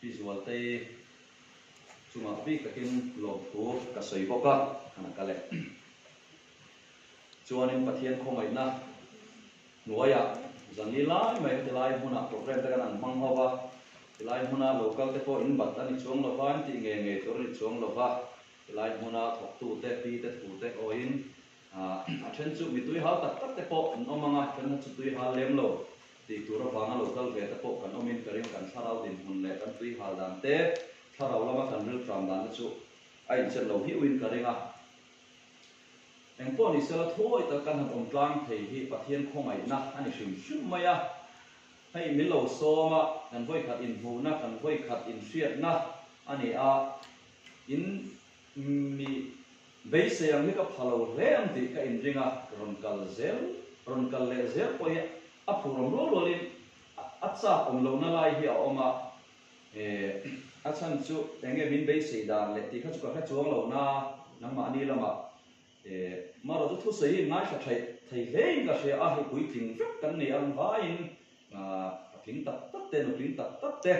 Pi Zualtei chungah bik takin lawmthu ka sawi bawk a, han a kal e. Chuanin Pathian khawngaihna hnuaiah zanli lai mai heti lai hmunah program te kan han hmang ho va, tilai hmuna local te pawh in bat a ni chuang lo va, in tih ngei ngei tur a ni chuang lo va, tilai hmuna thawktute, pi te thu te awiin a then chu mi tui hal tak tak te pawh an awm ang a, then chu tui hal lem lo tih tur avanga local ve te pawh kan awmin ka ring kan thlarau dinhmun leh kan tui hal dan te, thlarau lama kan riltram dan te chu a inchen lo hiuin ka ring a. Engpawh ni sela thuawi tak kan han awm tlang thei hi Pathian khawngaihna a ni hrim hrim mai a. Hei min lo sawm a, kan vawikhat inhmuhna, kan vawikhat inhriatna a ni a. In mi beisei ang hi ka pha lo hle ang tih ka inring a, rawn kal zel, rawn kal leh zel pawh hi a phur awm rual rualin a chak awm lohna lai hi a awm a. A chhan chu enge min beisei dan leh tih kha chu ka hre chuang lo na, nangmahni lamah marawh chu thusawi hi ngaithla theih thei hlein ka hria a, hei puitling vek kan ni ang vaiin patling tak tak te nutling tak tak te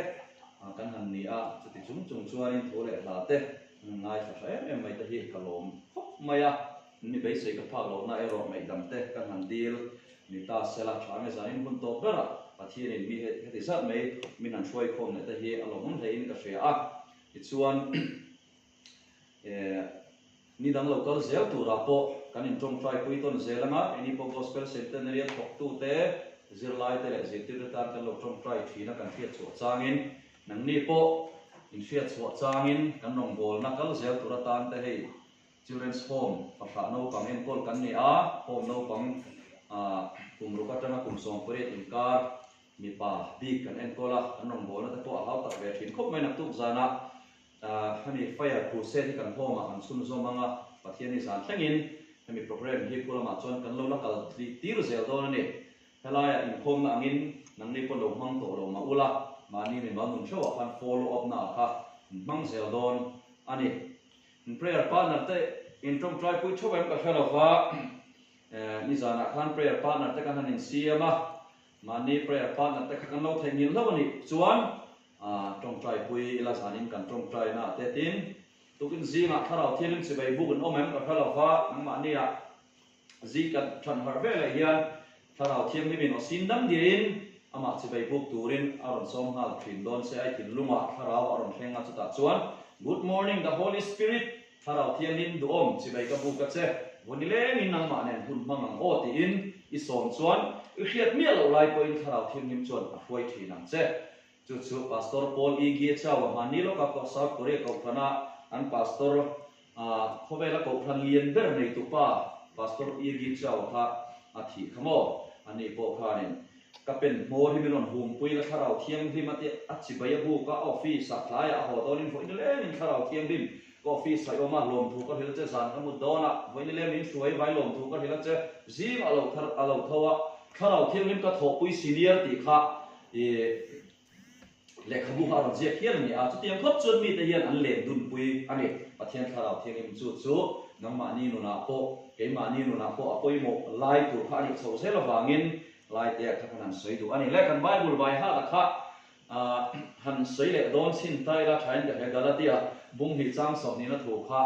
kan han ni a, chuti chung chung chuanin thu leh hla te ngaithla tha em em mai te hi ka lawm khawp mai a. Mi beisei ka phak lohna erawh ngaihdam te kan han dil ni ta sela tha nge zanin hun tawp berah Pathianin mi heti zat mai min han hruai khawm leh te hi a lawmawm hlein ka hria a. Tichuan ni dang lo kal zel turah pawh kan intawngtai pui tawn zel anga keini pawh Gospel Centenary a thawktute, zirlaite leh zirtirte tan kan lo tawngtai thin a kan hriat chhuah changin nangni pawh inhriat chhuah changin kan rawngbawlna kal zel tur atan te hei Children's Home fahrah naupang enkawl kan ni a, home naupang kum ruk atanga kum 18 inkar mipa bik kan enkawl a, kan rawngbawlna te pawh a hau tak ve thin khawp mai naktuk zanah hemi Fire Crusade hi kan home ah kan chhunzawm ang a, Pathianni zan thlengin hemi program hi khu lamah chuan kan lo la kal tir zel dawn a ni. Helaiah inkhawmna angin nangni pawh lo hmang tawh lo mah ula, mahni mimal nun theuhah khan follow up na ah kha in hmang zel dawn a ni. Prayer partner te in tawngtai pui theuh em ka hre lo va, nizanah khan prayer partner te kan han insiam a, mahni prayer partner te kha kan lo theihnghilh hlauh a nih chuan tawngtai pui ila zanin kan tawngtai na te tin tukin zingah thlarau thianghlim chibai buk an awm em ka hre lo va, nangmahniah Zik kan than harh veleh hian Thlarau Thianghlimin aw sin dang diahin amah chibai buk turin a rawn sawm nghal thin dawn se ai thinlungah Thlarau a rawn thleng a chutah chuan Good morning the Holy Spirit Thlarau Thianghlim duhawm chibai ka buk a che vaw nilengin nangmah nen hun hmang ang aw tiin i sawm chuan i hriat miah loh lai pawhin Thlarau Thianghlim chuan a hruai thin ang che. Chu chu Pastor Paul E. Gie Chau a hmanni lawka South Korea kohhrana an Pastor Khawvela kohhran lian ber neitu pa Pastor E. Gi Chau kha a thih kha maw? Ani pawh khanin ka pen hmawr hi min rawn humpui la Thlarau Thianghlim a tih a chibai a buk a, a office ah tlaiah a haw dawnin vawi nilengin Thlarau Thianghlim ka office ah i awm a, lawmthu ka hrilh a che, zan ka mut dawn a, vawi nileng min hruai vai lawmthu ka hrilh a che, zing a lo thar a lo tho a, Thlarau Thianghlim ka thawhpui senior tih kha i Lehkhabu kha a rawn ziak hial a ni a, chutiang khawp chuan mite hian an len dunpui a ni. Pathian Thlarau Thianghlim chu chu nangmahni nunah pawh, keimahni nunah pawh a pawimawh lai tur kha a nih chho zel avangin laitea kha kan han sawi duh a ni. Le kan Bible vai hata kha han sawi leh dawn chhin ta ila thain ka hria Galatia bunghnih chang sawmhnihna thu kha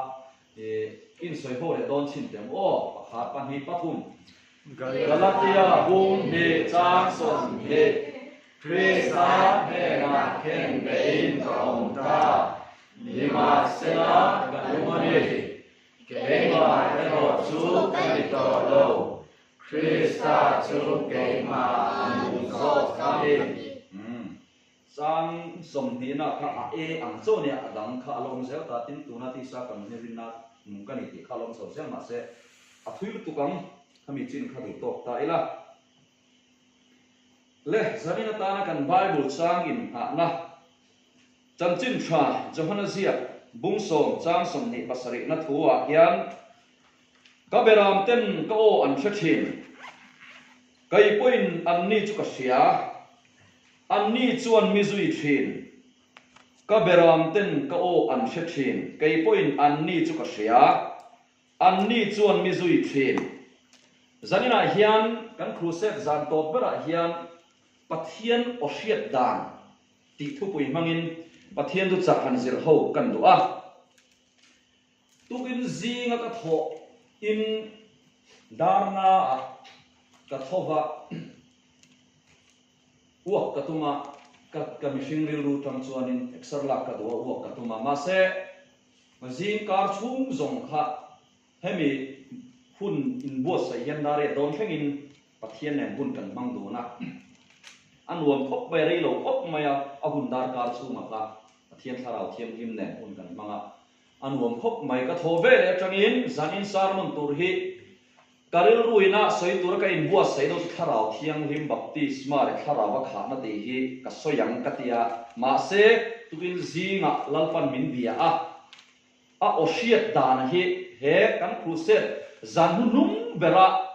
insawi ho leh dawn chhin teh ang aw, pakhat, pahnih, pathum. Galatia bunghnih chang 20. Krista hnenah khen bein ka awm ta, nimahsela ka lung a ni. Keimah erawh chu ka ni tawh lo, Krista chu keimah a nung zawk a ni. Chang sawmhnihna kha a e ang chauh nia, a dang kha a la awm zel ta, tin tuna tisa kan hi rinna nung ka ni tih kha a la awm chho zel mahse a thui lutuk ang, khami chin kha duh tawk ta ila. Le, zanin atana kan Bible chang inngahna Chanchin Tha Johana ziak bung sawm chang 27na thu ah hian Ka beram ten ka aw an hre thin, kei pawhin anni chu ka hria, Anni chuan mi zui thin. Ka beram ten ka aw an hre thin, kei pawhin anni chu ka hria. Anni chuan mi zui thin. Zaninah hian kan crusade zan tawp berah hian Pathian aw hriat dan tih thupui hmangin Pathian thuchah han zir ho kan duh a. Tukin zinga ka thawh in darna ah ka tho va, uak ka tum a, ka ka mihring rilru tang chuanin exer lak ka duh a, uak ka tum a. Mahse, zing kar chhung zawng kha hemi hun inbuatsaih hian dariat dawn thlengin Pathian nen hun kan hmang dun a, a nuam khawp mai a, rei lo khawp mai a, a hun darkar chhungah kha Pathian Thlarau Thianghlim nen hun kan hmang a, a nuam khawp mai. Ka thaw ve leh atangin zanin sermon tur hi ka rilruina sawi tura ka inbuatsaih deuh chu Thlarau Thianghlim baptisma leh Thlarau a khahna tih hi ka sawi ang ka ti a, mahse tukin zingah Lalpan min bia a, a aw hriat dan hi he kan crusade zan hnuhnung bera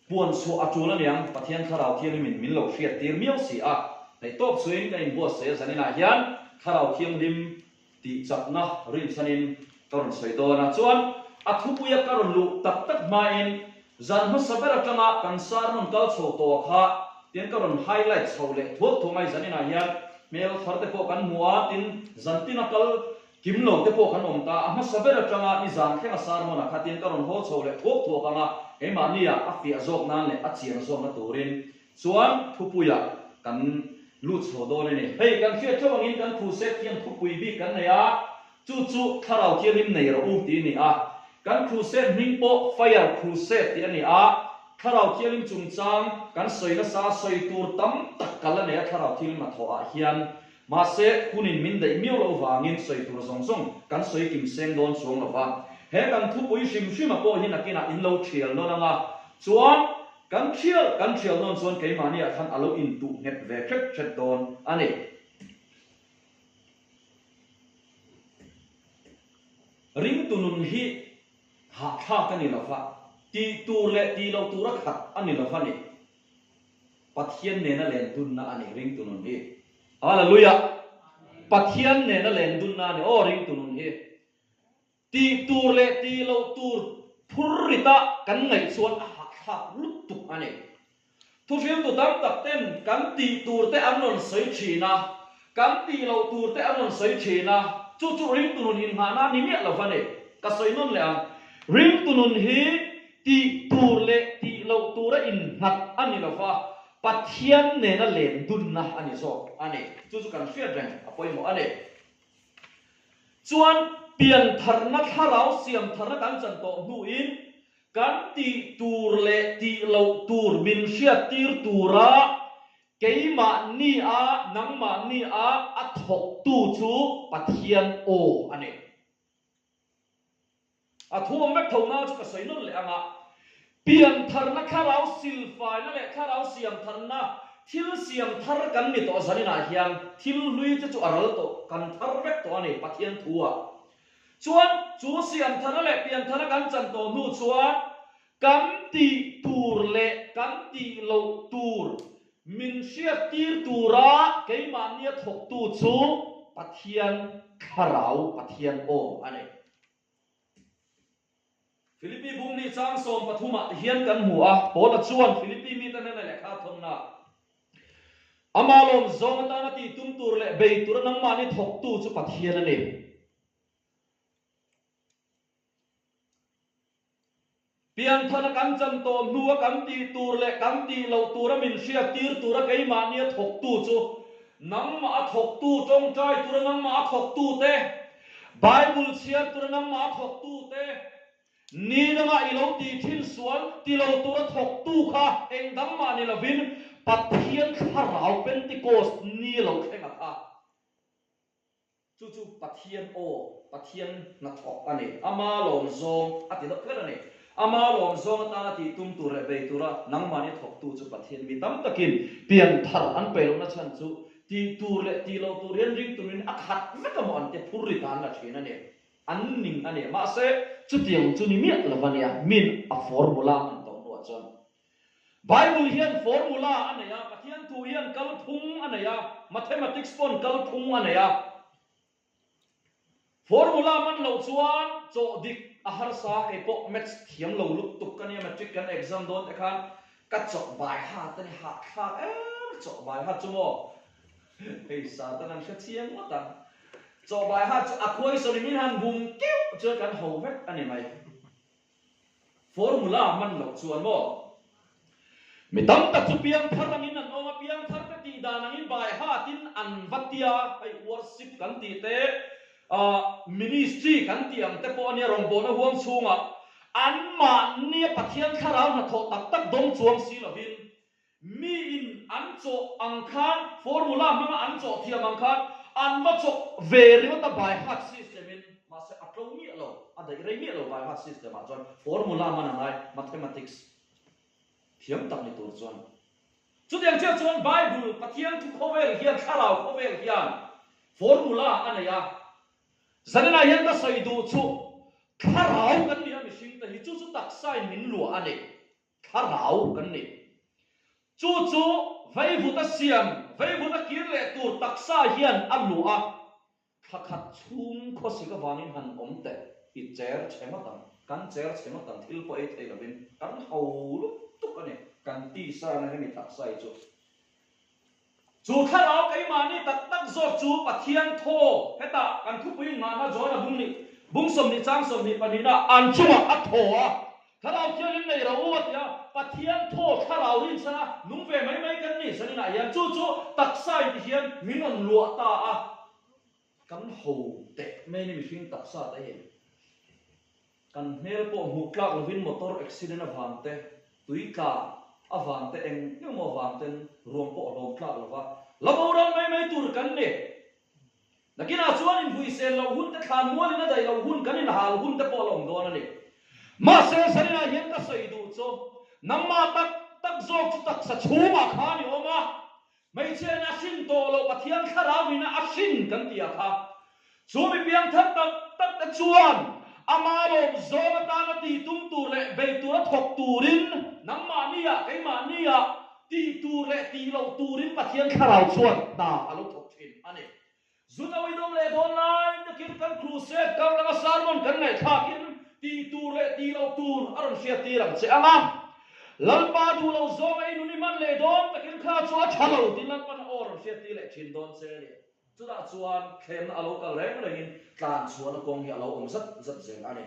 Puan chhuah a tul aniang, Pathian Thlarau Thianghlimin min lo hriat tir miau si a, hei tawp chuin ka inbuatsaih a zaninah hian Thlarau Thianghlim tih chakna rinchhanin ka rawn sawi dawn a, chuan a thupuia ka rawn luh tak tak hmain zan hmasa ber atanga kan sermon kal chho tawh kha tian ka rawn highlight chho leh thuak thuak mai zaninah hian hmel thar te pawh kan hmu a, tin zantina kal Kim lo te pawh kan awm ta, a hmasa ber atanga nizan thlenga sermon-ah kha tin ka rawn haw chho leh thuak thuak ang a, keimahnia a fiah zawk nan leh a chian zawkna turin chuan thupuiah kan lut chho dawn a ni. Hei kan hriat theuh angin kan crusade hian thupui bik kan nei a, chu chu Thlarau Thianghlim nei rawh u tih a ni a. Kan crusade hming pawh Fire Crusade tih a ni a, Thlarau Thianghlim chungchang kan sawi nasa sawi tur tam tak ka la nei a Thlarau Thianghlim hnathawhah hian Mahse, hunin min daih miau loh vangin sawi tur zawng zawng kan sawi kim seng dawn chuang lo va. He kan thupui hrim hrima pawh hi nakinah in lo thial nawn ang a, chuan kan thial kan thial nawn chuan keimahniah khan a lo intuh nghet ve hret hret dawn a ni. Ringtu nun hi hahthlak a ni lo va, tih tur leh tih loh tura khat a ni lo va ni. Pathian nena len dunna a ni ringtu nun hi. Hallelujah! Pathian nena len dunna a ni aw ringtu nun hi. Tih tur leh tih loh tur phur rita kan ngaih chuan a hahthlak lutuk a ni. Thuhriltu tam tak ten kan tih tur te an rawn sawi thin a, kan tih loh tur te an rawn sawi thin a, chu chu ringtu nun inngahna a ni miah lo va ni. Ka sawi nawn leh ang, ringtu nun hi Tih tur leh tih loh tura innghat a ni lova, Pathian nena len dunna a ni zawk a ni. Chu chu kan hriat reng a pawimawh a ni. Chuan piantharna thlarau siamtharna kan chan tawh hnuin kan tih tur leh tih loh tur min hriattir tura keimahni a, nangmahni a a thawktu chu Pathian aw a ni. A thu awm vek tho na chu ka sawi nawn leh ang a, piantharna thlarau silfaina leh thlarau siamtharna thil siam thar kan ni tawh zaninah hian thil hlui te chu a ral tawh kan thar vek tawh a ni Pathian thu ah chuan chu siamtharna leh piantharna kan chan tawh hnu chuan kan tih tur leh kan tih loh tur min hriattir tura keimahnia thawktu chu Pathian thlarau Pathian aw a ni. Philippi bungni chang 13 ah hian kan hmu a, Paula chuan Philippi mite hnena lehkha a thawn a, Ama lawm zawng atana tih tum tur leh bei tura nangmahni thawktu chu Pathian a ni. Pianthana kan chan tawh hnua kan tih tur leh kan tih loh tura min hriat tir tura keimahnia thawktu chu nangmah a thawktu, tawngtai tura nangmah a thawktu te, Bible chhiar tura nangmah a thawktu te, ni dangah i lo tih thin sual ti lo tura thawktu kha eng dangmah ni lovin Pathian Thlarau Pentecost ni lo thleng a kha. Chu chu Pathian aw, Pathian hnathawk a ni. Ama lawm zawng a ti deuh kher a ni. Ama lawm zawng atana tih tum tur leh bei tura nangmahni thawktu chu Pathian mi tam takin pian thar an peih lohna chhan chu tih tur leh tih loh tur hian ring turin a khat vek emaw an te phur ri ta an la thin a ni. An ning a ni. Mahse, chutiang chu ni miah lo a nia, min a formula man tawh hnuah chuan. Bible hian formula a nei a, Pathian thu hian kalphung a nei a, mathematics pawn kalphung a nei a. Formula man loh chuan chawh dik a harsa, kei pawh maths thiam lo lutuk ka nia, matric kan exam dawn te khan ka chawh bai hat a ni, hahthlak em chawh bai hat chu maw? Hei Satan an hre chiang ngawt ang. Chaw by heart chu a question in min han bum keuh chuan kan ho vek a ni mai. Formula man loh chuan maw? Mi tam tak chu piangthar angin an awm a, piangthar te tih dan angin by heart in an va tia, hei worship kan tih te, ministry kan tih ang te pawh a nia rawngbawlna huang chhungah anmahnia Pathian thlarau hnathawh tak tak dawng chuang si lovin Miin an chawh ang khan, formula hmanga an chawh thiam ang khan an va chawh ve ringawt a by heart system in, mahse a tlo miah lo, a daih rei miah lo by heart system ah chuan formula man a ngai mathematics thiam tak ni tur chuan. Chutiang chiah chuan Bible, Pathian thu khawvel hian, thlarau khawvel hian formula a nei a, zaninah hian ka sawi duh chu thlarau kan ni a mihring te hi, chu chu taksa in min luah a ni. Thlarau kan ni. Chu chu veivuta siam, veivuta kir leh tur taksa hian a luah a, thla khat chhung khawsik avangin han awm teh, i cher chhe ngawt ang, kan cher chhe ngawt ang, thil pawh ei thei lovin kan ho lutuk a ni, kan tisa na hemi taksa hi chu. Chu thlarau keimahni tak tak zawk chu Pathian thaw, hetah kan thupui inngahna Johana bung nih, bung 20 chang 22 na an chungah a thaw a, Thlarau Thianghlim nei ro u a ti a, Pathian thaw thlarau rinchhan a nung ve mai mai kan ni zaninah hian chu chu taksa in ti hian min rawn luah ta a, kan ho teh mai ni mihring taksa te hi. Kan hmel pawh hmuh tlak lovin motor accident avang te, tui tla avang te eng emaw avang ten ruang pawh a hlawm tlak lova la boral mai mai tur kan ni. Nakinah chuan invuisel loh hun te thlan mualin a daih loh hun kan inhal hun te pawh a la awm dawn a ni. Mahse zaninah hian ka sawi duh chu nangmah tak tak zawk chu taksa chhungah khan i awm a, Hmeichhiain a hrin tawh loh Pathian thlarau ina a hrin kan tih a kha. Chu mi piangthar tak tak te chuan ama lawm zawng atana tih tum tur leh bei tura thawk turin nangmahniah keimahniah tih tur leh tih loh turin Pathian thlarau chuan hna a lo thawk thin a ni. Zu no i dawm leh dawn lai takin kan crusade kar langa sermon kan ngaihthlakin tih tur leh tih loh tur a rawn hriattir ang che ang a. Lalpa duh lo zawng a i nun i hman leh dawn takin kha chu a tha lo tiin Lalpan a aw rawn hriattir leh thin dawn che a ni. Chutah chuan thlemna a lo kal reng rengin tlan chhuahna kawng hi a lo awm zat zat zel a ni.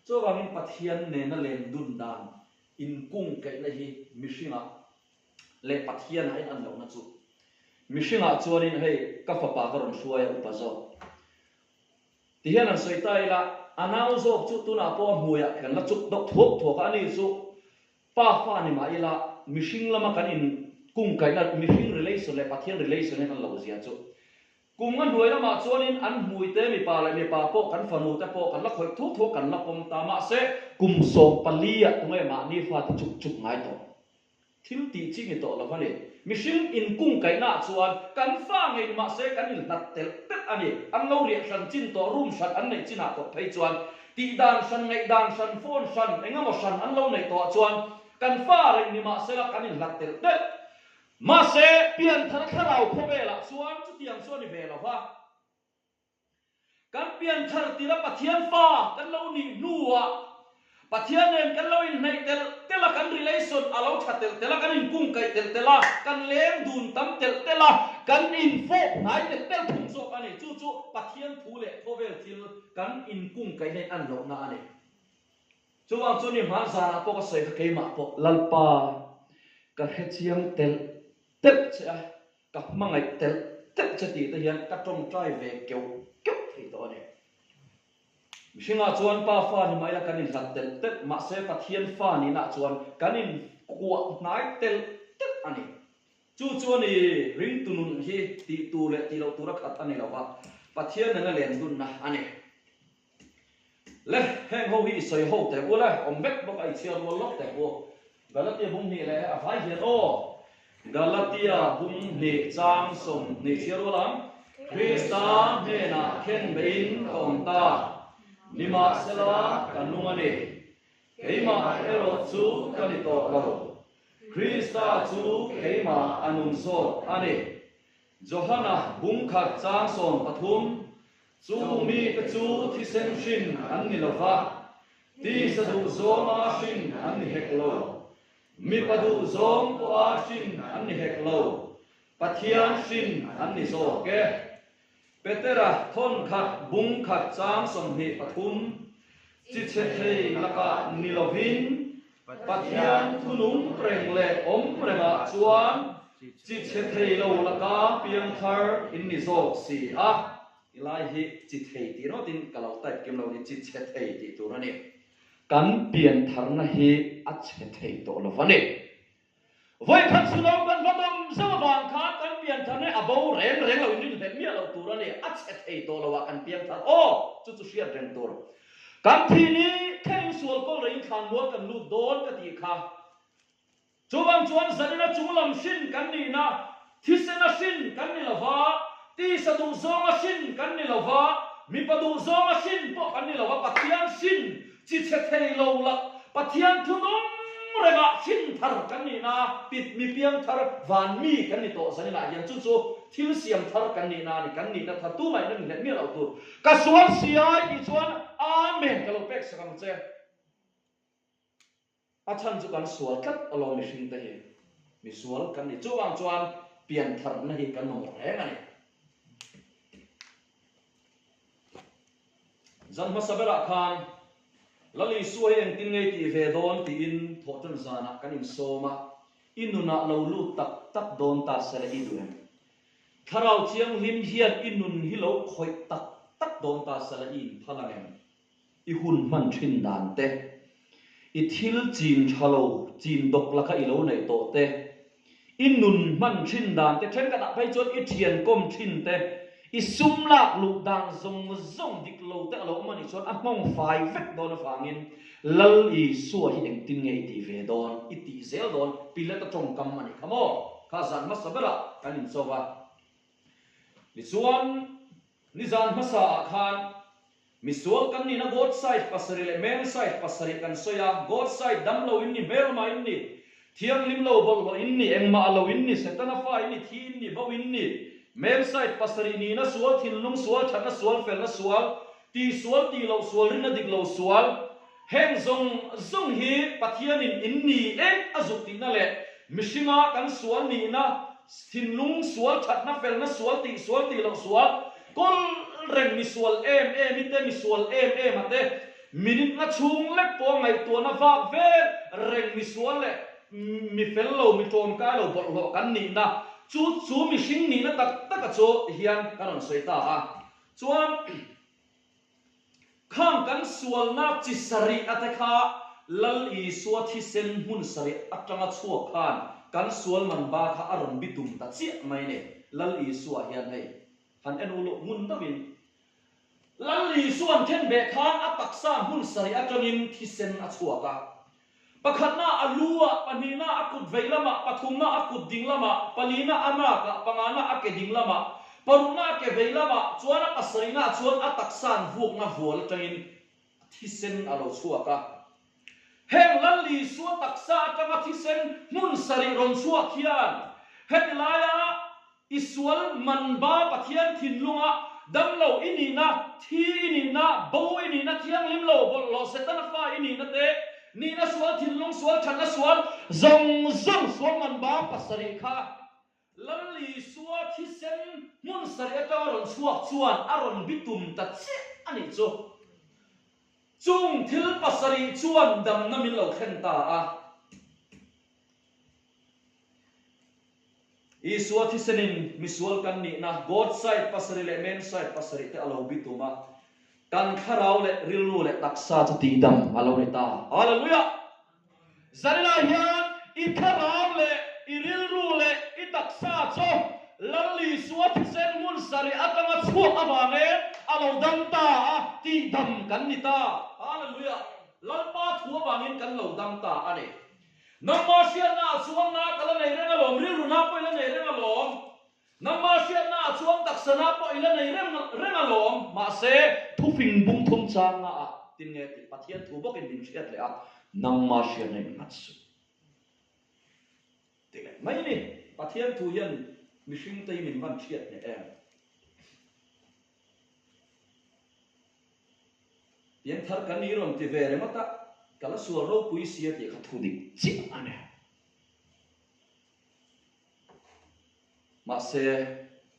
Chuvangin Pathian nena len dun dan inkungkaihna hi mihringah leh Pathian a in an lohna chu mihringah chuanin hei ka fapa ka rawn hruai a upa zawk ti hian han sawi ta ila a nau zawk chu tunah pawh a hmuiah kan la chuk deuh thuak thuak a ani chu pa fa ni mah ila mihring lama kan in kungkaihna mihring relation leh Pathian relation hian an loh zia chu kum nga hnuai lamah chuanin an hmui te mipa leh mipa pawh kan fanu te pawh kan la khawih thuak thuak kan la pawm ta mahse kum 14 ah tunge mahni fate chuk chuk ngai tawh. Thil tih chi ni tawh lo a ni. Mihring inkungkaihnaah chuan kan fa ngei ni mahse kan inhlat telh telh a ni. An lo riah hran chin tawh, room hran an neih chinah tawh phei chuan tih dan hran, ngaih dan hran, phone hran, eng emaw hran an lo neih tawhah chuan kan fa reng ni mahsela kan inhlat telh telh. Mahse, pianthar thlarau khawvelah chuan chutiang chu a ni ve lo va. Kan pianthar tira Pathian fa kan lo nih hnuah Pathian nen kan lo inhnaih telh telh a, kan relation a lo tha telh telh a, kan inkungkaih telh telh a, kan leng dun tam telh telh a, kan infawp hnai telh telh thung zawk a ni. Chu chu Pathian thu leh khawvel thil kan inkungkaihna in an lohna a ni. Chuvang chu ni hman zanah pawh ka sawi kha keimah pawh Lalpa ka hrechiang telh telh che a, Ka hmangaih telh telh che tih te hian ka tawngtai ve keuh keuh thei tawh a ni. Mihringah chuan pa fa ni mah ila kan inhlat telh telh, mahse Pathian fa nihnaah chuan kan inkuah hnai telh telh a ni. Chu chu a ni, ringtu nun hi tih tur leh tih loh tura khat a ni lo va, Pathian nena len dunna a ni. Le, heng ho hi i sawi ho teh u le, awm vek bawk a i chhiar rual lawk teh u. Galatia bung hnih leh a vai hian aw. Galatia bung hnih chang 20 chhiar rual ang. Krista hnenah khen beiin ka awm ta, nimahsela ka nung a ni. Keimah erawh chu ka ni tawh lo, Krista chu keimah a nung zawk a ni. Johana bung khat chang 13, Chu mite chu thisen hrin an ni lo va, tisa duh zawnga hrin an ni hek lo, mipa duh zawng pawha hrin an ni hek lo, Pathian hrin an ni zawk e. Petera thawn khat bung khat chang 23, Chi chhe thei lakah ni lovin Pathian thunung reng leh awm rengah chuan chi chhe thei lo laka piangthar in ni zawk si a. Ti lai hi chi thei tih rawtin ka lo type kim lo ni, chi chhe thei tih tur a ni. Kan piantharna hi a chhe thei tawh lo va ni. Vawikhat chu lo kan va dawm zauh avang khan kan pianthar hi a bo reng reng lo in rinhlelh miah loh tur a ni. A chhe thei tawh lo ah kan piangthar aw! Chu chu hriat reng tur. Kan thi ni theng sual kawl rei in thlanmual kan lut dawn ka tih kha. Chuvang chuan zanina chunglam hrin kan nihna, thisena hrin kan ni lova, tisa duhzawnga hrin kan ni lova, mipa duhzawnga hrin pawh kan ni lova, Pathian hrin Chi chhe thei lo la, Pathian thu nung rengah hrin thar kan nih na, pit mi piang thar van mi kan ni tawh zaninah hian chu chu thil siam thar kan nih na a ni, kan nihna thar tumah in a inhleh miah loh tur. Ka sual si ai tih chuan Amen ka lo pek sak ang che. A chhan chu kan sual tlat alawm mihring te hi misual kan ni. Chuvang chuan piantharna hi kan mamawh reng a ni. Zan hmasa berah khan Lal Isua hi engtin ngei tih ve dawn tiin thawhṭan zanah kan insawm a, i nunah lo lut tak tak dawn ta se la i duh em? Thlarau Thianghlim hian i nun hi lo khawih tak tak dawn ta se la i inphal ang em? I hun hman thin dan te, i thil chin tha lo, chin dawk laka i lo neih tawh te, i nun hman thin dan te, thenkhatah phei chuan i thian kawm thin te, i sum lak luh dan zawng zawng dik lo te a lo awm a nih chuan a nghawng fai vek dawn avangin Lal Isua hi engtin nge i tih ve dawn, i tih zel dawn, Pilata tawngkam a nih kha maw? Kha zan hmasa berah kan incho va. Tichuan, nizan hmasaah khan misual kan nihna God side pasarih leh man side pasarih kan sawi a, God side dam lo in ni, hmelma in ni, thianghlim lo bawlhhlawh in ni, engmah lo in ni, Setana fa in ni, thi in ni, bo in ni, man side pasarih nihna sual, thinlung sual, thatna sual, felna sual, tihsual, tihloh sual, rinna dik lo sual, Heng zawng zawng hi Pathianin in ni e a zuk tihna leh mihringa kan sual nihna, thinlung sual thatna, felna sual, tih sual tih loh sual, kawl reng misual em em i te, misual em em a te, minute nga chhung lek pawh ngaihtuahna vak vel reng misual leh mi fel lo, mi tawmkai lo bawlhhlawh kan nihna chu chu mihring nihna tak taka chu hian ka rawn sawi ta a. Chuan. Khang kan sualna chi sarih ate kha Lal Isua thisen hmun sarih atanga chhuak khan kan sual man ba kha a rawn bitum ta chiah mai ni. Lal Isua hian hei han en u luh ngun deuhin Lal Isua'n khenbeh khan a taksa hmun sarih atangin thisen a chhuak a. Pakhatna a lu ah, pahnihna a kut vei lamah, pathumna a kut ding lamah, palina a nak ah, pangana a ke ding lamah, parukna a ke vei lamah, chuan a pasarihna ah chuan a taksa an vuakna vual atangin thisen a lo chhuak a. Heng Lal Isua taksa atanga thisen hmun sarih rawn chhuak hian heti laia I sual man ba Pathian thinlunga damlo i nihna, thi i nihna, bo i nihna, thianghlim lo, bawlhhlawh Setana fa i nihna te, nihna sual, thinlung sual, thatna sual, zawng zawng sual man ba pasarih kha Lal Isua thisen hmun sarih atanga rawn chhuak chuan a rawn bitum ta chiah a nih chu. Chung thil pasarih chuan damna min lo thlen ta a. Isua thisenin misual kan nihna God side pasarih leh man side pasarih te a lo bitum a, kan thlarau leh rilru leh taksa chu tihdam a lo ni ta. Hallelujah! Zaninah hian i thlarau leh i rilru leh i taksa chu Lal Isua thisen hmun sarih atanga chhuak avangin a lo dam ta a, tihdam kan ni ta. Hallelujah! Lalpa thu avangin kan lo dam ta a ni. Nangmah hriatnaah chuan na ka la nei reng alawm, rilru na pawh i la nei reng alawm. Nangmah hriatnaah chuan taksa na pawh i la nei reng reng alawm. Mahse, thufing bung thum changna ah tin nge tih Pathian thu bawkin min hriat leh a, nangmah hriatna in nghat suh. Ti leh mai ni, Pathian thu hian mihringte hi min van hriat hneh em? Pianthar kan ni rawn ti ve ringawt a, ka la sual ropui si a tih kha thu dik chiah a ni. Mahse.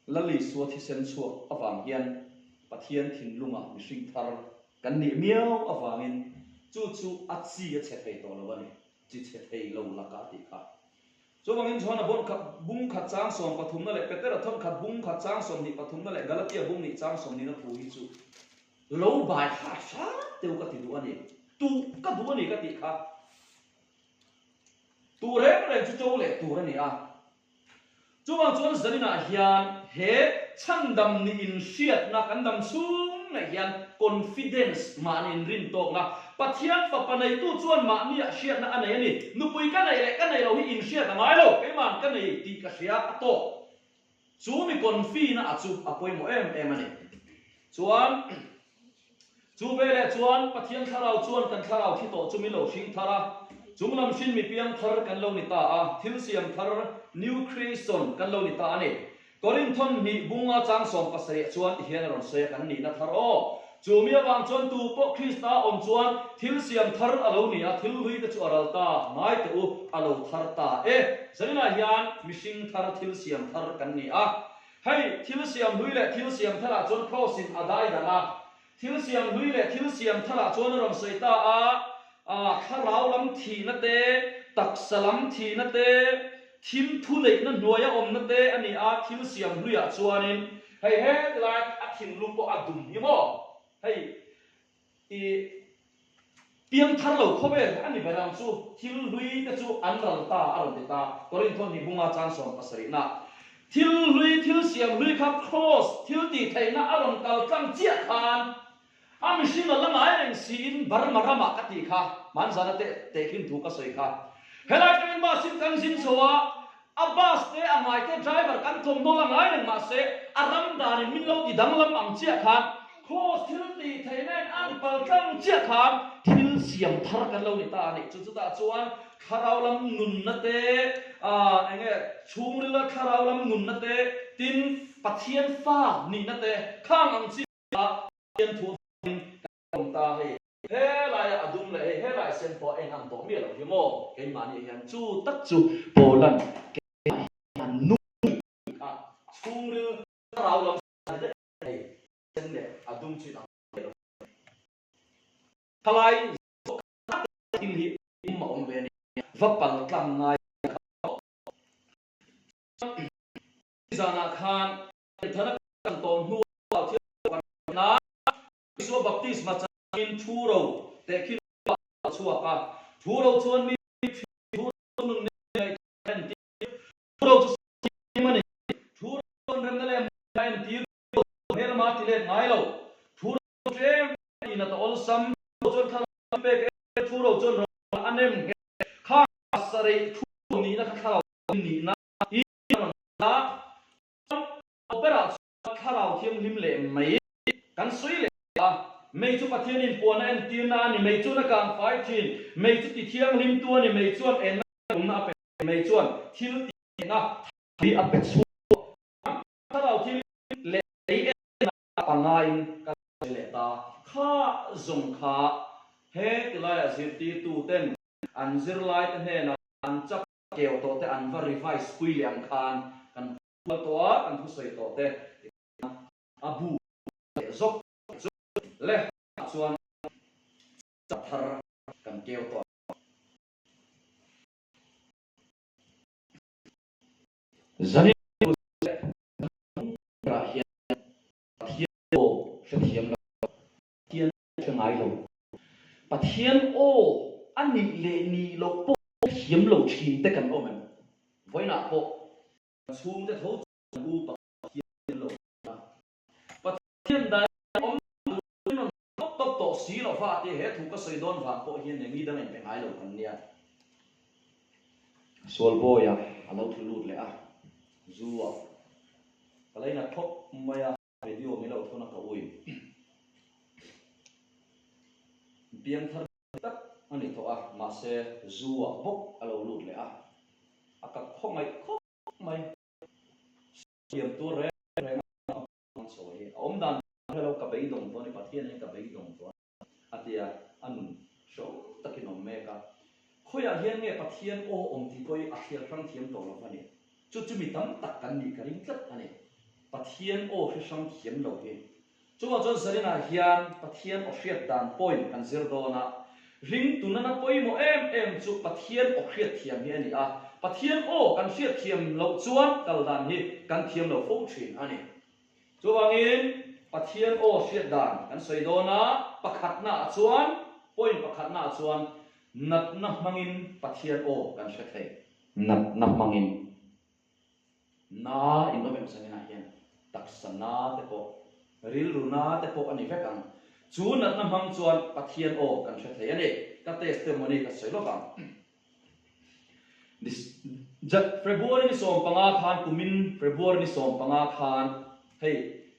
Lal Isua thisen chhuak avang hian Pathian thinlunga mihring thar kan nih miau avangin chu chu a chi a chhe thei tawh lo a ni, chi chhe thei lo laka a tih kha. Chuvangin Johana bawng khat bung khat chang sawm pathumna leh Petera thawn khat bung khat chang 20 pathumna leh Galatia bung nih chang sawmnihna thu hi chu lo bai hrat hrat deuh ka ti duh a ni, tuh ka duh a ni ka tih kha. Tuh reng reng chu to leh tur a ni a. Chuvang chuan zaninah hian he chhandam nih inhriatna kan dam chhung ngei hian confidence mahni inrintawkna, Pathian fapa neitu chuan mahniah hriatna a nei a ni. Nupui ka neih leh ka nei lo hi inhriat a ngai lo, keima'n ka nei tih ka hria a tawk. Chu mi confi-na a chu a pawimawh em em a ni. Chuan chu veleh chuan Pathian thlarau chuan kan thlarau thi tawh chu min lo hring thar a, chunglam hrin mi piang thar kan lo ni ta a, thil siam thar, new creation, kan lo ni ta a ni. Korinthon hnih bunga chang 17 chuan ti hian a rawn sawi a, kan nihna thar aw. Chu mi avang chuan tu pawh Krista awm chuan thil siam thar a lo ni a, thil hlui te chu a ral ta, ngai teh u, a lo thar ta e. Zaninah hian mihring thar thil siam thar kan ni a. Hei, thil siam hlui leh thil siam tharah chuan Kraws-in a dai dang a. Thil siam hlui leh thil siam tharah chuan a rawn sawi ta a, a thlarau lam thihna te, taksa lam thihna te, thim thu neihna hnuaia awmna te a ni a, thil siam hluiah chuanin hei hetilai a thinlung pawh a dum hi maw? Hei i piang thar lo khawvel a ni ber ang chu, thil hlui te chu an ral ta a rawn ti ta, Korinthon hi bunga chang 70 na. Thil hlui, thil siam hlui kha Kraws thil tih theihna a rawn kal tlang chiah khan a mihring a la ngai reng siin Burma ramah ka tih kha, hmanzana teh tehkhin thu ka sawi kha. Helai atangin bus in kan zin chho a, A bus te a ngai te driver kan thawmhnaw la ngai reng mahse a ram danin min lo ti danglam ang chiah khan Kraws thil tih theihna in an pal tlang chiah khan thil siam thar kan lo ni ta a nih chu. Chutah chuan thlarau lam nunna te ah eng nge chhungrila thlarau lam nunna te tin Pathian fa nihna te khang ang chi ah Pathian thu avangin kan awm ta hei. Helaia a dum leh hei helai sen pawh eng ang tawh miah loh hi maw? Keimahni hian chu tak chu Poland keimah hian nu kha chhungril thlarau lam daih hei sen leh a dum chu inang miah lo thalai zawk thil hi awm a awm ve a ni va pal tlang ngai zanah khan thana kan tawn hnu ah thil kan a Isua baptisma changin thu ro tehkhin a chhuak a, thu ro chuan mi thu ro nun ngaihtuah a entir, thu ro chu sim a ni, thu ro chuan remna leh a entir, thu ro chuan hmelma ti let ngai lo, thu ro tlem in a ta awlsam, thu ro chuan thlarau pek e, thu ro chuan ro a nem nghet, kha sarei thu ro nihna kha thlarau nihna hi a rawn a, chuan a berah chuan thlarau thianghlim leh mai Kan sawi leh a, mei chu Pathian inpuahna entirna a ni, mei chuan a kang fai thin, mei chu ti thianghlimtu a ni, mei chuan enna tumna a pe thin, mei chuan thil tihna hi a pe chhuak a, thlarau thil leh ei enna pangaiin kan sawi leh ta. Kha zawng kha he tilaiah zirtirtuten an zirlaite hnenah an chap keu tawh te an va revise pui leh ang khan kan hual tawh a, kan thusawi tawh te. A bu leh zawk chu le chuan chak thar kan keu tawh. Zanin ah hian Pathian aw hrethiam lo, Pathian hre ngai lo, Pathian aw a nih leh nih loh pawh hrethiam lo thin te kan awm em? Vawiinah pawh kan chhungte tho chuan u Pathian lo a, Pathian dai awm turin rawn tawp tawp tawh si lo va tia he thu ka sawi dawn vang pawh hian eng mi dang inpe ngai lo kan nia. Sualbawia a lo thu lut leh a, zu a ka leinat khawp mai a, video min lo thawn a ka ui piangthar tak a ni tawh a, mahse zu ah bawk a lo lut leh a, a ka khawngaih khawp mai. Siam tur reng reng a ang sawi hi a awm dan hre lo ka beidawng tawh a ni Pathian hian ka beidawng tawh a ti a a nun hrehawm takin awm mek a khawiah hian nge Pathian aw awm tih pawh hi a thliar hrang thiam tawh lo a ni chu chu mi tam tak kan nih ka ring tlat a ni. Pathian aw hre hrang thiam lo hi. Chuvang chuan zaninah hian Pathian aw hriat dan point kan zir dawn a, ringtu nana pawimawh em em chu Pathian aw hriat thiam hi a ni a, Pathian aw kan hriat thiam loh chuan kal dan hi kan thiam lo fo thin a ni. Chuvangin Pathian aw hriat dan kan sawi dawn a, pakhatnaah chuan, point pakhatnaah chuan natna hmangin Pathian aw kan hre thei. Natna hmangin. Na in awm em zaninah hian taksa na te pawh, rilru na te pawh a ni vek ang. Chu natna hmang chuan Pathian aw kan hre thei a ni. Ka testimony ka sawi lawk ang. February ni 15 khan kumin February ni 15 khan hei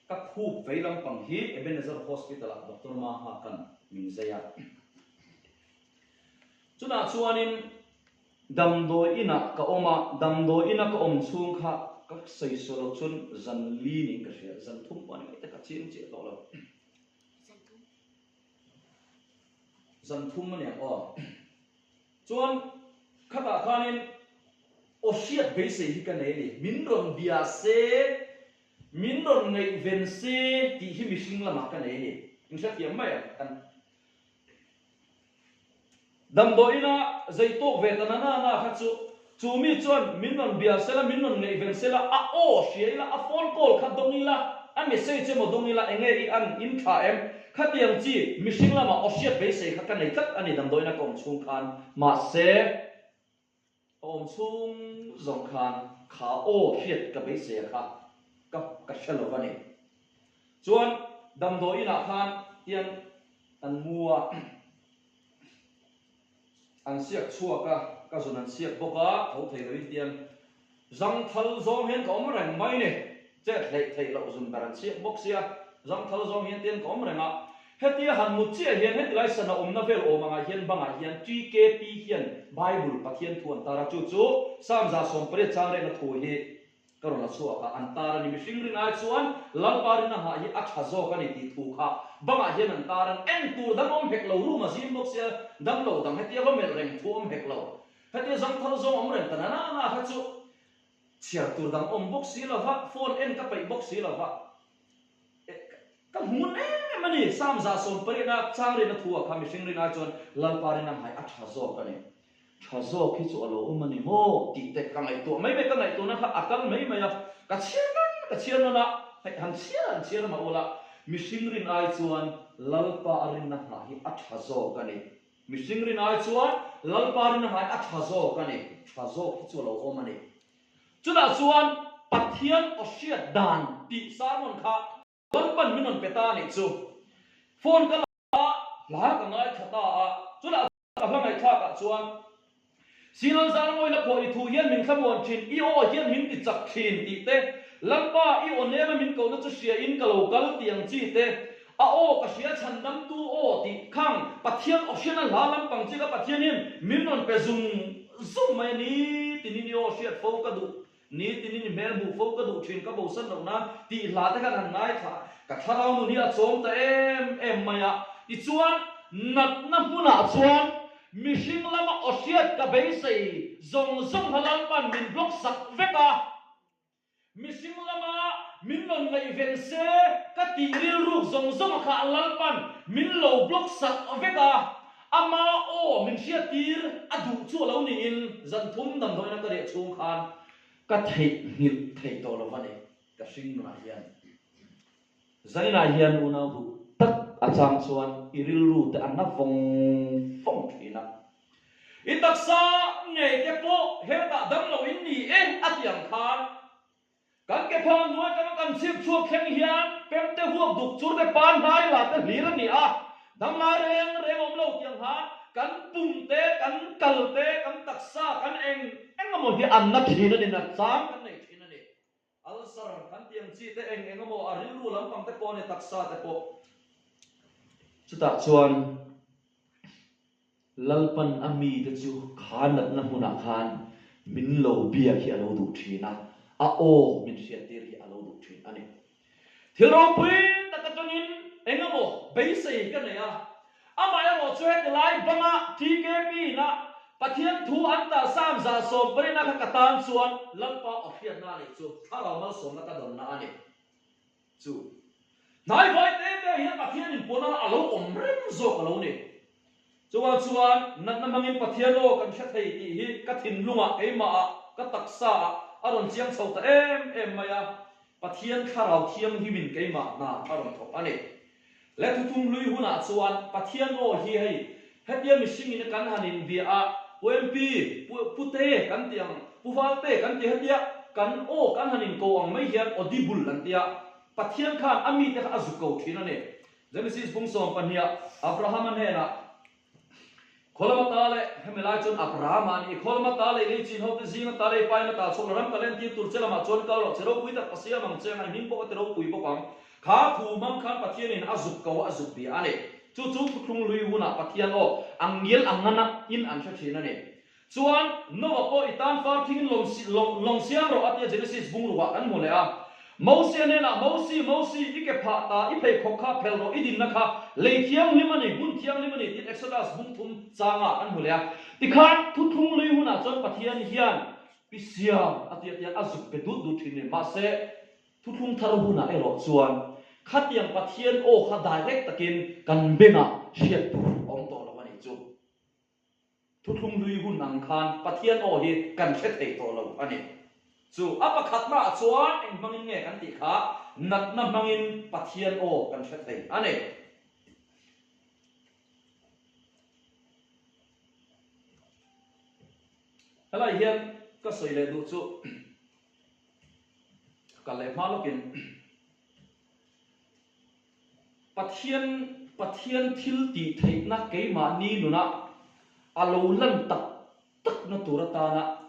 ka khup vei lampang hi Ebenezer Hospital ah Doctor Maha khan min zai a. Chutah chuanin Damdawi inah ka awm a, damdawi ina ka awm chhung kha ka sawi sual loh chuan zan li niin ka hria, zan thum pawh a ni mai te ka chiang chiah tawh lo. Zan thum a ni ang aw. Chuan khatah khanin aw hriat beisei hi ka nei a ni, min rawn bia se, min rawn ngaihven se tih hi mihring lamah ka nei a ni, in hrethiam mai ang kan. Damdawiina zei tawk ve ta na na na kha chu, chu mi chuan min rawn bia sela, min rawn ngaihven sela, a aw hria ila, a phone call kha dawng ila, a message emaw dawng ila, enge i an in tha em? Khatiang chi mihring lama aw hriat beisei kha ka nei tlat a ni damdawiina ka awm chhung khan. Mahse. A awm chhung zawng khan kha aw hriat ka beisei a kha ka ka hre lo va ni. Chuan damdawi inah khan tian an mu a, an siak chhuak a, ka zun an siak bawk a, tho thei loin tian zangthal zawng hian ka awm reng mai ni. Chet hleih theih loh zun ber an siak bawk sia, zangthal zawng hian tian ka awm reng a. Hetia han mut chiah hian hetilai sana awmna vel awm angah hian bangah hian TKP hian Bible Pathian thu an tar a, chu chu Psalm 118 chang rehna thu hi ka rawn la chhuak a, an tar a ni. Mihring rin ai chuan Lalpa rin a nghah hi a tha zawk a ni tih thu kha bangah hian an tar an en tur dang awm hek lo, room a zim bawk sia, damlo dang hetia va melh reng thu awm hek lo, hetia zangthal zawng awm reng ta na na na kha chu Chhiar tur dang awm bawk si lova, phone en ka peih bawk si lova, ka hmun em em a ni. Psalm 118 chang rinna thu ah kha mihring rin ai chuan Lalpa rin a hmai a tha zawk a ni. Tha zawk hi chu a lo awm a ni maw tih te ka ngaihtuah mai mai, ka ngaihtuahna kha a kal mai mai a, ka chhiar nawn ka chhiar nawn a, hei han chhiar han chhiar mah ula, mihring rin ai chuan Lalpa a rinna nghah hi a tha zawk a ni. Mihring rin ai chuan Lalpa rin a ngai a tha zawk a ni. Tha zawk hi chu a lo awm a ni. Chutah chuan Pathian aw hriat dan tih sermon kha Lalpan min rawn pe ta a nih chu. Phone ka la a, hla ka ngaithla ta a, chutah ka hla ngaihthlakah chuan Sinal Zarmawi la pawh i thu hian min thlamuan thin, i aw hian min ti chak thin tih te, Lalpa i aw nena min kohna chu hria in ka lo kal tih ang chi te, a aw ka hria chhandamtu aw tih khang Pathian aw hriatna hla lampang chi kha Pathian hian min rawn pe zung zung mai a ni tinin i aw hriat fo ka duh Ni tinin i hmel hmuh fo ka duh thin ka bosan loh nan tih hla te khan han ngaithla a, ka thlarau nun hi a chawm ta em em mai a. Tichuan, natna hmunah chuan mihring lama aw hriat ka beisei zawng zawng kha Lalpan min block sak vek a, mihring lama min rawn ngaihven se ka tih rilruk zawng zawng kha Lalpan min lo block sak vek a, Ama aw min hriattir a duh chu a lo niin zan thum damdawiina ka riah chhung khan ka theihnghilh thei tawh lo va ni, ka hring nunah hian. Zaninah hian unau duh tak a chang chuan i rilru te a na vawng vawng thin a. I taksa ngei te pawh hetah damlo in ni e a ti ang khan Kan ke phang hnuai atanga kan chhip chhuak thleng hian pemte huak duk chur te pan hnai la te hlir a ni a, damlai reng reng awm lo tiang khan kan pum te, kan kal te, kan taksa, kan eng eng emaw hi an na thin a ni, na chang kan nei thin a ni. Ulcer kan tih ang chi te eng eng emaw a rilru lampang te pawh a ni, taksa te pawh. Chutah chuan. Lalpan a mite chu kha natna hmunah khan min lo biak hi a lo duh thin a, a aw min hriattir hi a lo duh thin a ni. Thil ropui tak atangin eng emaw beisei ka nei a, amaherawh chu heti lai banga TKP ina Pathian thu an tah Psalm 118 kha ka tan chuan Lalpa aw hriatna a nih chu Thlarau malsawmna ka dawnna a ni. Chu hnaivai te te hian Pathian inpuahna a lo awm reng zawk a lo ni. Chuvang chuan natna hmangin Pathian aw kan hre thei tih hi ka thinlungah keimahah ka taksaah a rawn chiang chho ta em em mai a, Pathian thlarau thianghlimin keimah hna a rawn thawk a ni. Le thuthung hlui hunah chuan Pathian aw hi hei hetia mihringin kan han inbia a, Pu MP, Pu Pute kan ti ang, Pu Valte kan ti hetia kan aw kan han inko ang mai hian audible an tia, Pathian khan a mite kha a zuk ko thin a ni. Genesis bung 12 Abrahama hnenah, Khawlama ta leh, hemi lai chuan Abrahama a ni, Khawlama ta leh lei chin hote zinga ta lei paina ta chhuak la ram ka lentir tur che lamah chuan kal rawh, che ropui tak ka siam ang che ang, i hming pawh ka ti ropui bawk ang. Kha thu hmang khan Pathianin a zuk ko a, a zuk bia a ni. Chu chu thuthlung lui hunah Pathian aw ang ngial ang ngana in an hre thin a ni. Chuan, Noah pawh i tan far thingin lawng lawng siam rawh a tia Genesis bungrukah kan hmu leh a. Mosia hnenah, Mosi, Mosi, i ke phah ta, i pheikhawk kha phel rawh, i dinna kha lei thianghlim a ni, hmun thianghlim a ni tiin Exodus bung thum changah kan hmu leh a. Tikhan, thuthlung lui hunah chuan Pathian hian pi siam a tia tian a zuk pe dut dut thin a ni. Mahse, thuthlung thar hunah erawh chuan khatiang Pathian aw kha direct takin kan bengah hriat tur awm tawh lo a nih chu. Thuthlung hlui hun ang khan Pathian aw hi kan hre thei tawh lo a ni. Chu a pakhatnaah chuan eng hmangin nge kan tih kha natna hmangin Pathian aw kan hre thei a ni. Helai hian ka sawi leh duh chu ka kal leh hma lawkin. Pathian Pathian thil tih theihna keimahni nunah a lo lan tak takna tur atana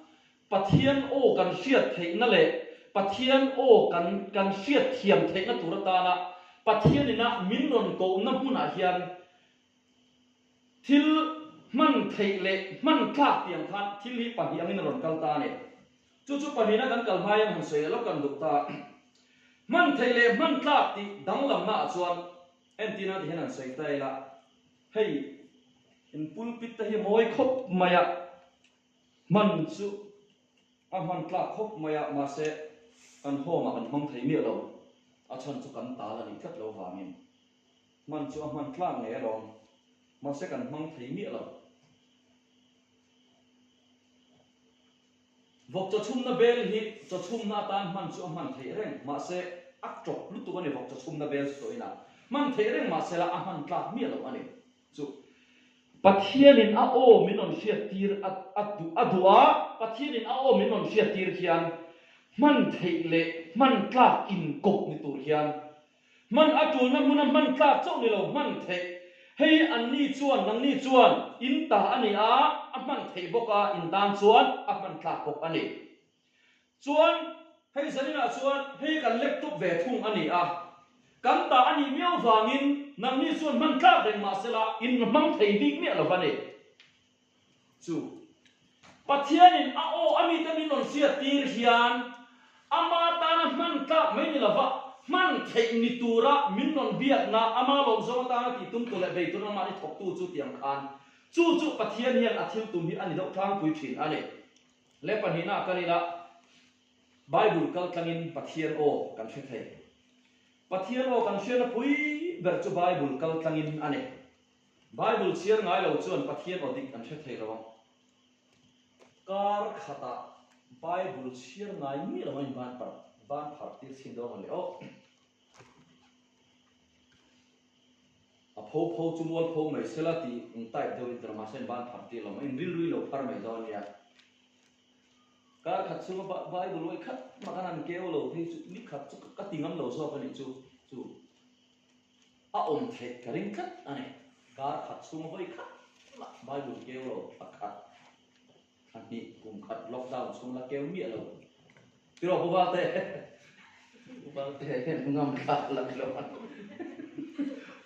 Pathian aw kan hriat theihna leh Pathian aw kan kan hriat thiam theihna tur atana Pathianina min rawn kohna hmunah hian thil hman theih leh hman tlak tiang khan thil hi pahnih angin a rawn kal ta a ni. Chu chu pahnihna kan kal hmai an han sawi leh lawk kan duh ta. Hman theih leh hman tlak tih danglamna ah chuan entirna ti hian han sawi ta ila, hei in pulpit te hi mawi khawp mai a, hman chu a hman tlak khawp mai a, mahse kan home ah kan hmang thei miah lo, a chhan chu kan tal a nih tlat lo vangin hman chu a hman tlak ngei alawm, mahse kan hmang thei miah lo. Vawk chawchhumna bel hi chawchhumna atan hman chu a hman theih reng, mahse a tawp lutuk a ni vawk chawchhumna bel chu tawhin a hman theih reng mahse la a hman tlak miah lo a ni. Chu Pathianin a aw min rawn hriattir a a duh a duh a, Pathianin a aw min rawn hriattir hian hman theih leh hman tlak inkawp ni tur hian Hman a tulna hmuna hman tlak chauh ni lo hman theih. Hei anni chuan nangni chuan in ta a ni a, a hman theih bawk a, in tan chuan a hman tlak bawk a ni. Chuan hei zaninah chuan hei kan laptop ve thung a ni a, kan ta a nih miau vangin nangni chuan hman tlak reng mah sela in hmang thei bik miah lo va ni. Chu Pathianin a aw a mite min rawn hriattir hian ama tana hman tlak mai ni lova hman theih ni tura min rawn biakna, ama lawmzawng atana tih tum tur leh bei turin amahni thawktu chu tiang khan chu chu Pathian hian a thil tum hi a ni deuh tlangpui thin a ni. Le pahnihna a kal ila Bible kal tlangin Pathian aw kan hre thei. Pathian aw kan hriatna pui ber chu Bible kal tlangin a ni. Bible chhiar ngai lo chuan Pathian aw dik an hre thei lo ang. Kar khatah Bible chhiar ngai miah lo in ban par ban phar tir chhin dawn ang le aw. A pho pho chu mual pho mai sela tih in type deuh in drama sen ban phar tir lo mai in rilru in lo phar mai dawn nia. Kar khat chhunga Bible uai khat mah khan an keu lo phei chu ni khat chu ka ti ngam lo zawk a nih chu chu. A awm theih ka ring tlat a ni. Kar khat chhunga vawi khat mah Bible keu lo pakhat, thla hnih, kum khat lockdown chhung la keu miah lo. Tiraw Pu Valte? Pu Valte hian ngam thlak la ni lo a.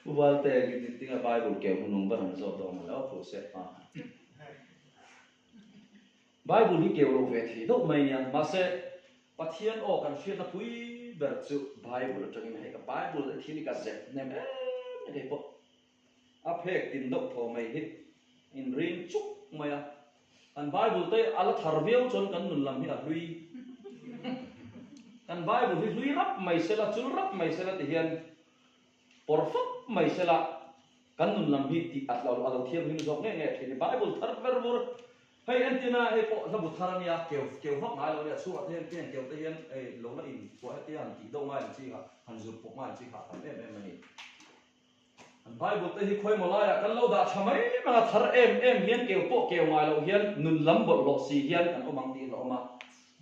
Pu Valte tinga Bible keu hunung va rawn zawt dawn a lo fu se hma. Bible hi keu lo ve thei deuh mai nia, mahse Pathian aw kan hriatna pui ber chu Bible atangin hei ka Bible te thil hi ka zep hnem em em hei pawh a phek tin deuh thaw mai hi in ring chuk mai a, kan Bible te a la thar viau chuan kan nun lam hi a hlui. Kan Bible hi hlui rap mai sela, chul rap mai sela ti hian pawr fap mai sela kan nun lam hi tih a a lo thianghlim zawk nge nge thin. Bible thar ver vur hei entirna hei pawh hlabu thar a nia, keu keu vak ngai lo a nia, chhungah te hian tiang keu te hian hei lo la in kuah hetia han tih deuh ngai ang chi kha, han zir pawp ngai ang chi kha a tam em em a ni. An Bible te hi khawimaw laiah kan lo dah tha mai mai a, thar em em hian keu pawh keu ngai loh hian nun lam bawlhhlawh si hian kan awm ang tih hlawh awm a.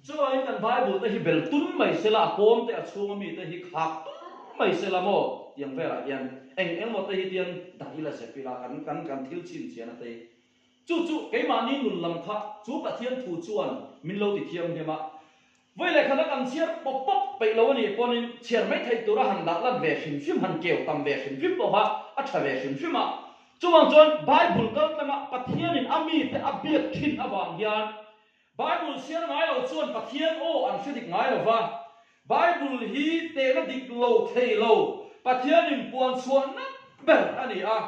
Chuain kan Bible te hi bel tun mai sela, a kawm te a chhunga mi te hi khak tur mai sela maw tiang velah hian eng engmaw te hi tian dah ila zep ila kan kan kan thil chhin chian a te hi. Chu chu keimahni nun lam kha chu Pathian thu chuan min lo ti thianghlim a, Vawi leh khata kan chhiar pawp pawp peih lo a nih pawhin chhiar mai theih tura han dah lat ve hrim hrim, han keu tam ve hrim hrim pawha a tha ve hrim hrim a. Chuvang chuan Bible kal tlanga Pathianin a mite a biak thin avang hian Bible chhiar ngai lo chuan Pathian aw an hre dik ngai lo va, Bible hi tehna dik lo thei lo Pathianin puan chhuah nat ber a ni a.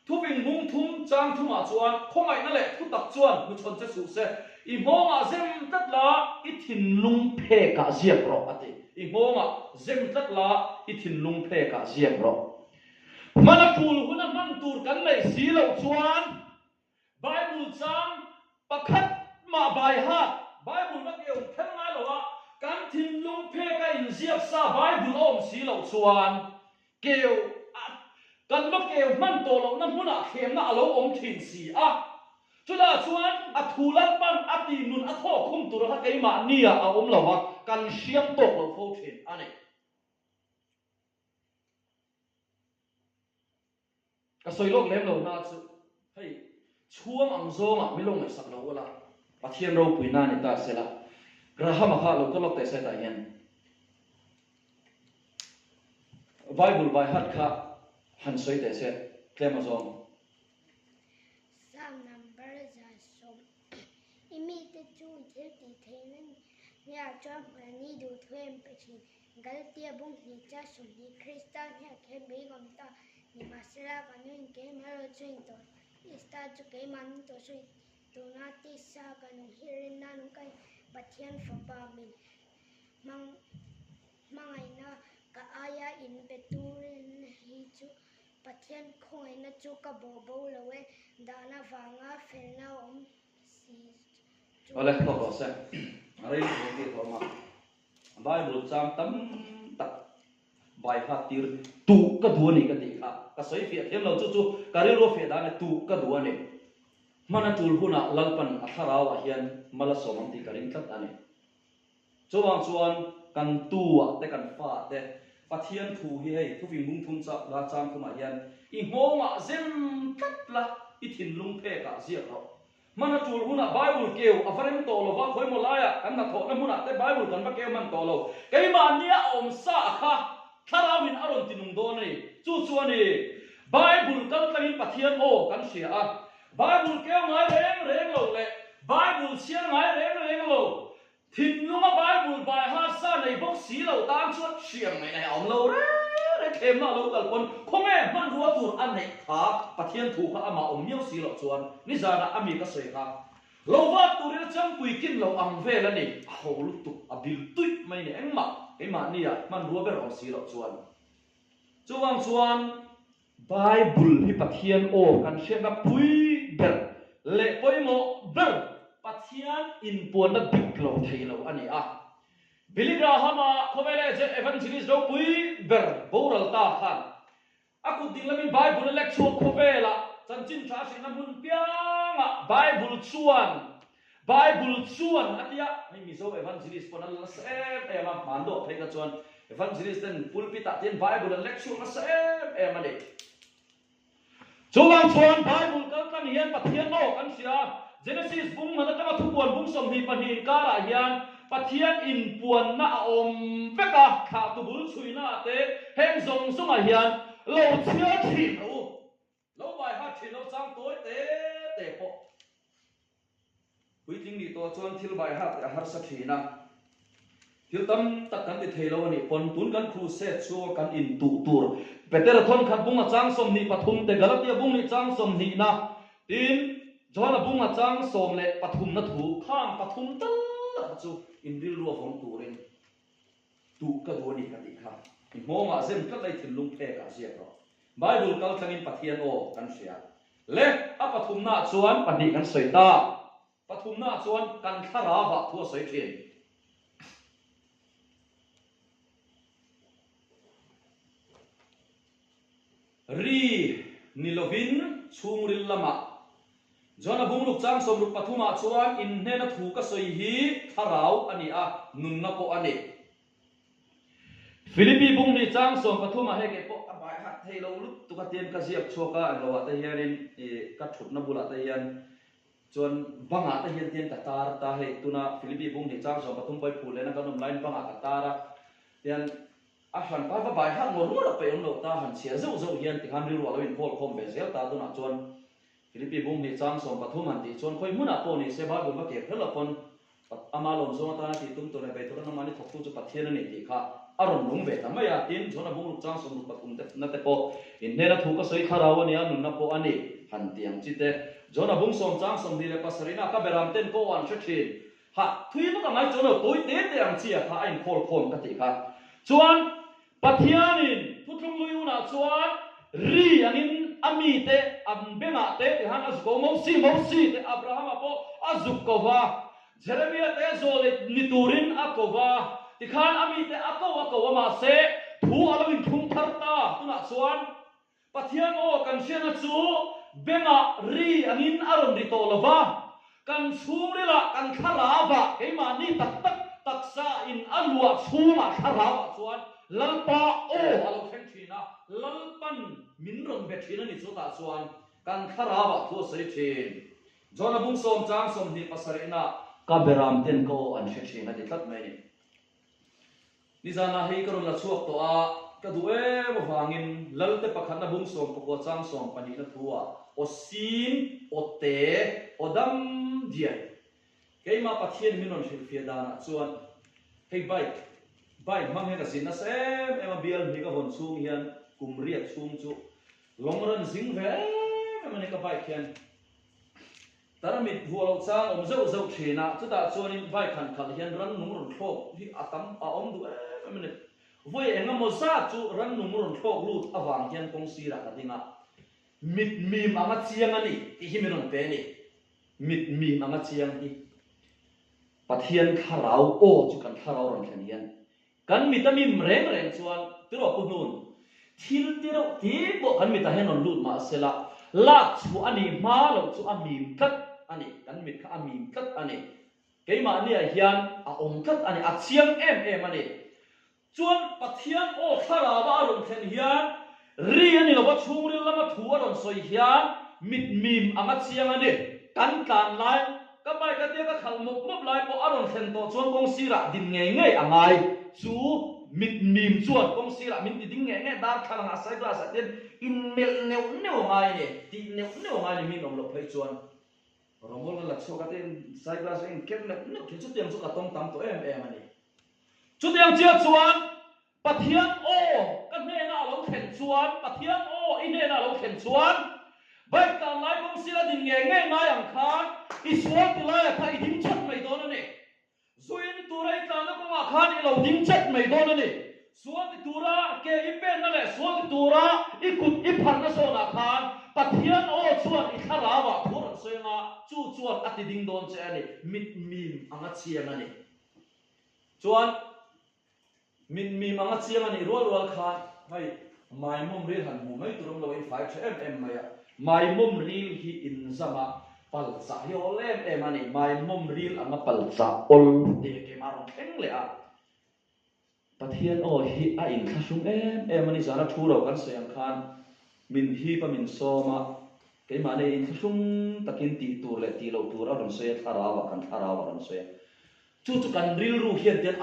Thuping bung thum chang thumah chuan khawngaihna leh thutak chuan hmuchhawn che suh se, i nghawngah zem tlat la, i thinlung phekah ziak rawh, a ti. I nghawngah zem tlat la, i thinlung phekah ziak rawh. Hmana tul huna hman tur kan neih si loh chuan Bible chang pakhat mah bai hat, Bible va keu kher ngai lo a, kan thinlung pheka inziak sa Bible a awm si loh chuan Keu a, kan va keu hman tawh lohna hmunah thlemna a lo awm thin si a. Chutah chuan a thu Lalpan a tih nun a thawk khum tur kha keimahniah a awm lo va, kan hriam tawk lo fo thin a ni. Ka sawi lawk lem lo na chu hei chhuang ang zawngah min lo ngaihsak lo ula, Pathian ropui na ni ta sela, Graham-a kha lo kal lawk teh se tah hian Bible by heart kha han sawi teh se tlem a zawng. Psalm number 100. I mite chu i thil tih theihna nia chuan hmani duhthu em pe thin. Galatia bung hnih cha 20 Krista hniak hian beingawm ta nimahsela ka nuin keimah erawh chu in tawh Krista chu keimah min tawh sawi tuna tisa ka nung hi rinna nung ka Pathian fapa min hmang hmangaihna ka aia in pe turin hi chu Pathian khawngaihna chu ka bawh bo lo e dahna vanga felna awm si chu. Awle tawk rawh se a rei lutuk tih hlawm a. Bible chang tam tak bai hat tir tuh ka duh a ni ka tih kha ka sawi fiah thiam lo chu chu ka rilru a fiah dan e tuh ka duh a ni. Hman a tul hunah Lalpan a thlarau ah hian mal a sawm ang tih ka ring tlat a ni. Chuvang chuan kan tu ah te kan fa te Pathian thu hi hei thufing bung thum chak la chang thumah hian i nghawng ah zem tlat la i thinlung phek ah ziak rawh. Hman a tul hunah Bible keu a va rem tawh lo va, khawimaw laiah kan hnathawhna hmunah te Bible kan va keu hman tawh lo. Keimahnia a awm sa a kha Thlarauin a rawn tinung dawn a ni. Chu chu a ni. Bible kal tlangin Pathian aw kan hria a. Bible keu ngai reng reng lo leh Bible chhiar ngai reng reng lo Thinlunga Bible bai harsa nei bawk si lo tan chuan hriam ngaih nei a awm lo reng reng thlemna a lo kal pawn khawnge hmanrua tur a neih kha Pathian thu kha amah awm miau si loh chuan nizanah a mi ka sawi kha lo vak turin a changpui kin lo ang vel a ni a ho lutuk a bil tuih mai ni engmah keimahnia hmanrua ber awm si loh chuan chuvang chuan Bible hi Pathian aw kan hriatna pui ber leh pawimawh ber Pathian inpuanna dik lo thei lo a ni a. Billy Graham-a khawvela evangelist ropui ber boral ta khan a kut ding lamin Bible a lek chhuak khawvela chanchin tha a hrilhna hmun piangah Bible chuan Bible chuan a tia, hei Mizo evangelist pawn an la nasa em em a, hman dawh phei kha chuan evangelist ten pulpit ah te hian Bible an lek chhuak nasa em em a ni. Chuvang chuan Bible kal tlang hian Pathian aw kan hria a, Genesis bung hman atanga thupuan bung 22 inkarah hian Pathian inpuanna a awm vek a, thlahtu bul chhuina ah te heng zawng zawngah hian lo chhiar thin rawh u. Lo bai hat thin lo chang tawi te te pawh puitling nih tawh chuan thil bai hat a harsa thin a, thil tam tak kan ti thei lo a nih pawn tun kan crusade chhunga kan intuh tur Petera thawn khat bung a chang 23 te Galatia bung nih chang 20 na tin Johana bung a chang 13 na thu khang pathum tal lah kha chu in rilru a vawng turin. Tuh ka duh a ni ka tih kha. I nghawngah zem tlat lai thinlung phekah ziak rawh. Bible kal tlangin Pathian aw kan hria. Le, a pathumnaah chuan pahnih kan sawi ta. Pathumnaah chuan kan thlarauah thu a sawi thin. Ri ni lovin chhungril lamah John-a bungruk chang 63 ah chuan in hnena thu ka sawi hi thlarau a ni a, nunna pawh a ni. Philippi bung hnih chang 13 ah hei kei pawh a bai hat thei lo lutuk a tian ka ziak chhuak a, englo ah te hianin ih ka thutna bulah te hian chuan bangah te hian tian ka tar ta hei tuna Philippi bung hnih chang 13 pawh i phuh lehna kan awm laiin bangah ka tar a tian A hran pa va bai hak ngawr ngawr a peih awm loh ta han chhiar zeuh zeuh hian tikhan rilru a lo inhawl khawm ve zel ta tunah chuan Philippi bung hnih chang 13 han tih chuan khawi hmunah pawh ni se Bible va kep hrelo pawn ama lawm zawng atana tih tum tur leh bei tura nangmahni thawktu chu Pathian a ni tih kha a rawn nung ve ta mai a tin John-a bungruk chang 63 te na te pawh inhnena thu ka sawi thlarau a nia nunna pawh a ni han ti ang chi te John-a bung sawm chang 27 ah ka beram ten ka aw an hre thin Hah, thui vak a ngai chuan lo, tawi te te ang chi a kha a inkhawl khawm ka tih kha. Chuan Pathianin thuthlung lui hunah chuan ri angin a mite an bengah te tihan a zuk ko, Mosi, Mosi te Abrahama pawh a zuk ko va, Jeremia te zawlei ni turin a ko va, tikhan a mite a ko a ko a, mahse thu a lo inthlung thar ta, tunah chuan Pathian aw kan hriatna chu bengah ri angin a rawn ri tawh lo va, kan chhungrilah kan thlarauah keimahni tak tak taksa in a luah chhungah thlarauah chuan Lalpa aw a lo thleng thin a, Lalpan min rawn be thin a ni chutah chuan kan thlarauah thu a sawi thin. John-a bung sawm chang 27 nah ka beram ten ka aw an hre thin a ti tlat mai a ni. Nizanah hei ka rawn la chhuak tawh a, ka duh em avangin Lalte pakhatna bung 19 chang sawmpahnihna thu ah aw sin, aw te, aw dam diai. Keimah Pathian min rawn hrilhfiah danah chuan hei bike, bike hmang hian ka zin nasa em em a, bial hnih ka vawn chhung hian kum riat chhung chu long run zing ve em em a ni ka bike hian. Tarmit vuah loh chang awm zeuh zeuh thin a, chutah chuanin bike han khalh hian rannung rawn thlawk hi a tam a awm duh em em a ni. Vawi eng emaw zat chu rannung rawn thlawk lut avang hian kawng sirah ka ding a, mit mim anga chiang a ni tih hi min rawn pe a ni. Mit mim anga chiang hi Pathian thlarau aw chu kan thlarau rawn thlen hian Kan mit a mim reng reng chuan tiraw pu hnun, thil ti reuh ti pawh kan mitah hian rawn lut mah sela, lak chhuah a nih hma loh chu a mim tlat a ni, kan mit kha a mim tlat a ni, keimahniah hian a awm tlat a ni, a chiang em em a ni. Chuan Pathian aw thlarau a rawn thlen hian ri a ni lova chhungril lama thu a rawn sawi hian mit mim anga chiang a ni, kan tlan lai Ka bike a tia ka khalh mawp mawp lai pawh a rawn thlen tawh chuan kawng sirah din ngei ngei a ngai. Chu mit mim chuan kawng sirah min ti ding ngei ngei darthlalang ah side glass ah te hian in melh neuh neuh a ngai a ni, tih neuh neuh a ngai a ni min awm loh phei chuan rawmawl kan la chhuak a te side glass a in ker neuh neuh thin chutiang chu ka tawng tam tawh em em a ni. Chutiang chiah chuan Pathian aw ka hnena a lo thlen chuan, Pathian aw i hnena a lo thlen chuan, Bike tlan lai kawng sila din ngei ngei ngai ang khan i sual ti laiah kha i ding chat mai dawn a ni. Zu in tura i tlanna kawngah khan i lo ding chat mai dawn a ni. Sual ti tura ke i penna leh sual ti tura i kut i pharna zawnah khan Pathian aw chuan i thlarauah thu a rawn sawi anga chu chuan a ti ding dawn che a ni. Mit mim anga chiang a ni. Chuan Mit mim anga chiang a nih rual rual khan hei maimawm ril han hmuh mai tur awm lo a infai tha em em mai a, maimawm ril hi inzam a pal chah hi awl em em a ni, maimawm ril anga pal chah awl te keimah rawn thleng leh a, Pathian aw hi a inthlahrung em em a ni, zana thu ro kan sawi ang khan min hip a min sawm a, keimahni inthlahrung takin tih tur leh tih loh tur a rawn sawi a, thlarau ah kan thlarau a rawn sawi a, chu chu kan rilru hian tian.